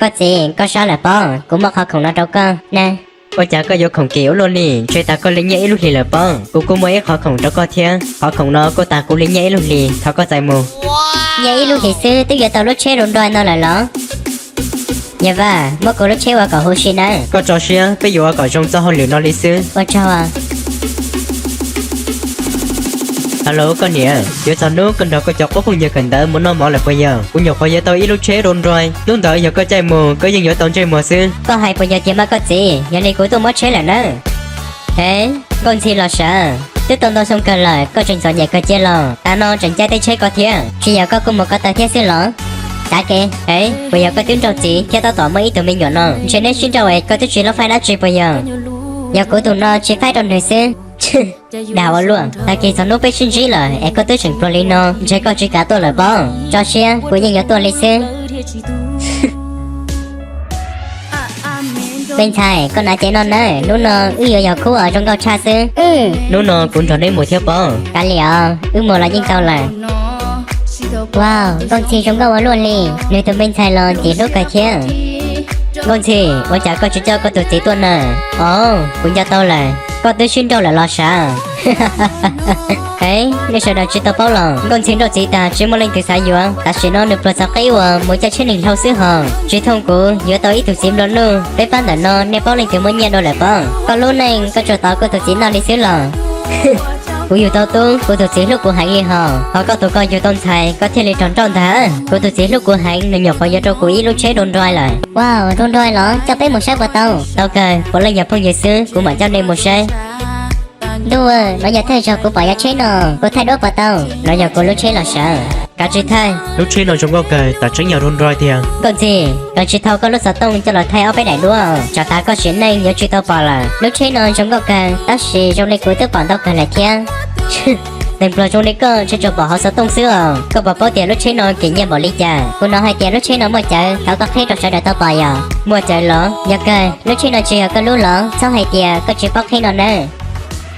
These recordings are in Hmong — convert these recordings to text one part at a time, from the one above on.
Koj txiv, koj sab lawm pob, kuv muab qhov khoom no rau koj na. Ua cas koj yuav khoom kim ua luaj li, ntshe tas koj li nyiaj ib lub hlis lawm pob. Kuv kuj muaj ib qhov khoom rau koj thiab, qhov khoom no kuj tas kuv li nyiaj ib lub hlis, thov koj txais mus. Nyiaj ib lub hlis xwb twb yuav tau lub tsheb Rolls Royce no lawm los? Yawg Vaj, muab kuv lub tsheb ua kom huv si nawb. Koj tso siab, peb yuav ua kom zoo txoj hauj lwm no li xwb. Ua tsaug. Hello koj niam, yuav txog hnub koj nrog koj cov qub phooj ywg kawm ntawv mus noj mov lawm puas yog? Kuv nyuam qhuav yuav tau ib lub tsheb Rolls Royce, hnub ntawd yog koj caij mus koj yeej yuav tau ntsej muag xwb. Koj hais puas yog tiag mas koj txiv? Yog li kuv tuaj muab tsheb lawm nawb. Hev, Nkauj Ntxhi los sav, twb tau ntau xyoo kawg lawm koj tseem txom nyem kawg cia los? Tav no tseem caij tej tsheb ko thiab, tsis yog koj kuj mus ko taw thiab xwb los? Xav kev, hev, puas yog koj twb nrauj txiv thiab tab tom muaj ib tug me nyuam no? Ntshe neb sib nrauj es koj twb tsis lub faib dab tsi puas yog? Yog kuv tus no tsis faib rau nws xwb. Dag ua luaj, tag kis txog hnub peb sib ntsib lawm es koj twb tseem pluag li no, ntshe koj tsis kam tuaj lawm pob. Tso siab, kuv yeej yuav tuaj li xwb. Me ntxhais, koj hnav cev no nawb, hnub no wb yuav yog khub uas zoo nkauj tshaj xwb. Hnub no kuv nrog neb mus thiab pob. Kav liam os, wb mus los yeej tau lawm. Wow, Nkauj Ntxhi zoo nkauj ua luaj li, nws tus me ntxhais los ntxim hlub kawg thiab. Nkauj Ntxhi, ua cas koj tsis coj koj tus txiv tuaj na? Os, kuv nco tau lawm, koj twb sib nrauj lawm los sav. Hev, nej sawv daws tsis tau paub los Nkauj Ntxhi nrauj txiv tas tsis muaj leej twg xav yuav, tam sim no nws pluag txog qib uas mus caij tsheb neeg hlau xwb hos. Tsis thooj kuv yuav tau ib tug txiv nplua nuj, peb pab ntawm no nej paub leej twg muaj nyiaj dua lawm pob? Koj lub neej koj tsuas tos koj tus txiv noj li xwb los? Kuv yug tau tub, kuv tus txiv hlub kuv heev li hos, ho koj tus ko yug tau ntxhais koj thiaj li raug nrauj ntag. Kuv tus txiv hlub kuv heev, nws nyuam qhuav yuav rau kuv ib lub tsheb Rolls Royce lawm. Wow, Rolls Royce los coj peb mus saib puas tau? Tau kawg, puav leej yog phooj ywg xwb, kuv mam coj nej mus saib. Ntuj, no yog thawj zaug kuv pom yog tsheb no, kuv thaij duab puas tau? No yog kuv lub tsheb los sav. Kav tsij thaij, lub tsheb no zoo nkauj kawg, tam tseeb yog Rolls Royce tiag. Nkauj Ntxhi, koj tsis thau koj lub xov tooj coj los thaij ob peb daim duab, tsam tas koj sim neej yuav tsis tau pom lawm. Lub tsheb no zoo nkauj kawg, tab sis zoo li kuv twb pom ntau kawg lawm thiab. Neeg pluag zoo li koj ntshe tsuas pom hauv xov tooj xwb os. Koj puas paub tias lub tsheb no kim nyiaj npaum li cas? Kuv hnov hais tias lub tsheb no muaj cawv, thov koj qhib rau sawv daws tau pom yom. Muaj cawv los? Yog kawg, lub tsheb no tsis yog koj lub los? Txhob hais tias koj tsis paub qhib no nawb.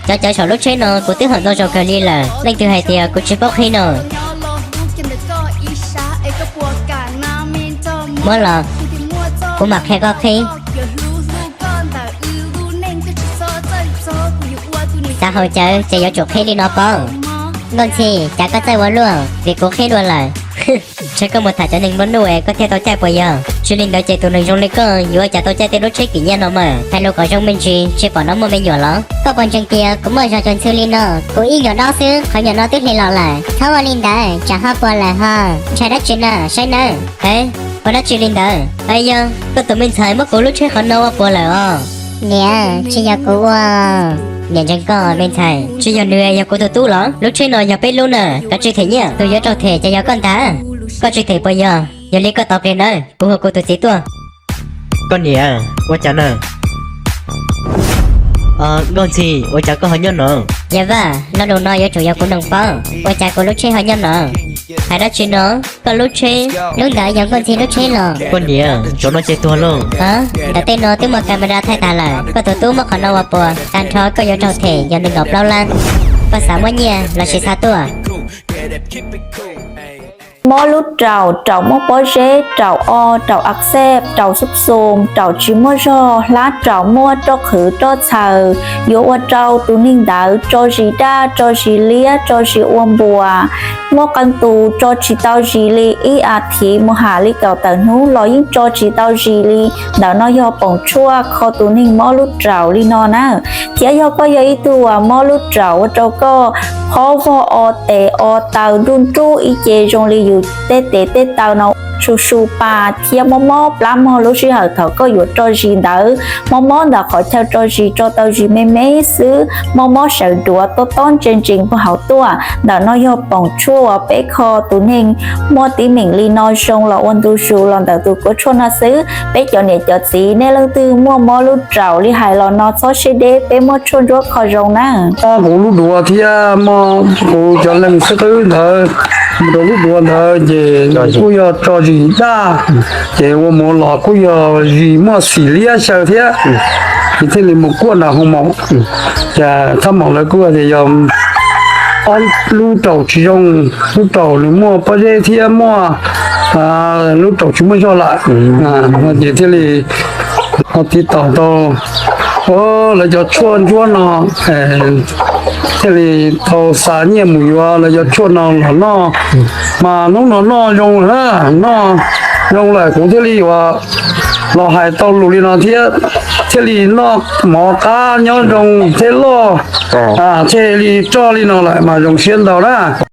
Cov cawv saum lub tsheb no kuv twb haum ntau zaus kawg li lawm, leej twg hais tias kuv tsis paub qhib no? Muab los, kuv mam qhia koj qhib. Xav haus cawv ces yuav tsum qhib li no paub. Nkauj Ntxhi, cas koj txawj ua luaj vim kuv qhib dua lawm. Ntshe koj mus tham cov neeg nplua nuj es koj thiaj tau caij puas yog? Tsis li ntawd ces tus neeg zoo li koj yuav ua cas tau caij tej lub tsheb kim nyiaj no mas. Hais lus kom zoo me ntsis, tsis pom no muaj me nyuam los? Koj puas ntseeg tias kuv muaj zog cuag ntxhw li no? Kuv ib nyuam dob xwb, qhov nyuam no twb hli los lawm. Txhob ua li ntawd, tsam ho puas lawm ho. Ntshai dab tsi na, saib nawb. Hev, ua dab tsi li ntawd? Yog koj tus me ntxhais muab kuv lub tsheb qhov no ua puas lawm os. Niam, tsis yog kuv ua. Niam ntseeg koj me ntxhais, tsis yog nws, yog kuv tus tub los? Lub tsheb no yog peb lub na, kav tsij them nyiaj, tus yuav raug them ces yog koj ntag. Koj tsis them puas yog? Yog li koj tos pliag nawb, kuv hu kuv tus txiv tuaj. Koj niam, ua cas na? Nkauj Ntxhi, ua cas koj ho nyob no? Yawg Vaj, lo lus no yuav tsum yog kuv noog paub, ua cas kuv lub tsheb ho nyob no? Hais dab tsi no? Koj lub tsheb? Lub ntawd yog Nkauj Ntxhi lub tsheb los? Koj niam, tsov no ces tuag lauj. Ntawm tej no twb muaj camera thaij tas lawm, koj tus tub muab qhov no ua puas, tag nrho koj yuav raug them yog nees nkaum plaub lab. Koj xav muab nyiaj los sis xav tuaj? Mob lub raum, raum muaj pob zeb, raum o, raum accept, raum xub xum, raum tsis muaj zog, hlab raum muaj roj qhwv roj txhaws, yuav ua rau tus neeg ntawd tso zis daj, tso zis liab, tso zis ua npuas, muaj qee tus tso tsis tau zis li ib as thiv mus ham li kaum tawm hnub los yeej tso tsis tau zis li. Ntawm no yog poom tshuaj kho tus neeg mob lub raum li no na. Thiab yog koj yog ib tug uas mob lub raum ua rau koj qhob vog o tes o taw nruj nruj ib ce zoo li yus tej tes tej taw no su su pas thiab mob mob plab mog lub sij hawm thaum koj yuav tso zis ntawd, mob mob ntawm qhov chaw tso zis tso tau zis me me xwb, mob mob sawv duav tob tob ntse ntsees puag hauv tuaj. Ntawm no yog poom tshuaj uas peb kho tus neeg muaj teeb meem li no zoo los ua ntu zus los ntawm tus kua tshuaj no xwb. Peb cov niam cov txiv nej leej twg muaj mob lub raum li hais los no txhob siab deb, peb muaj tshuaj ntsuab kho zoo na. Mob kuv lub duav thiab mob kuv cov leeg xwb qwb ntawd, mus rau lub duav ntawd ces kuj yog tso zis daj, ces ua mus los kuj yog zis muaj xim liab xyaw thiab, ces thiaj li mus kuaj nram hoo maum. Cas thaj maum lawv kuj tias yog ob lub raum tsis zoo, lub raum nws muaj pob zeb thiab muaj lub raum tsis muaj zog lawm. Ces thiaj li ho tiv tauj tau lawv cov tshuaj ntsuab no, thiaj li tau xa nyiaj mus yuav lawv cov tshuaj no los noj. Mas hnub no noj zoo lawm na, noj zoo lawm kuv thiaj li yuav los hais tau lus li no thiab, thiaj li noj mov qab nyob zoo thiab loj, thiaj li roj li no lawm mas zoo siab ntau na.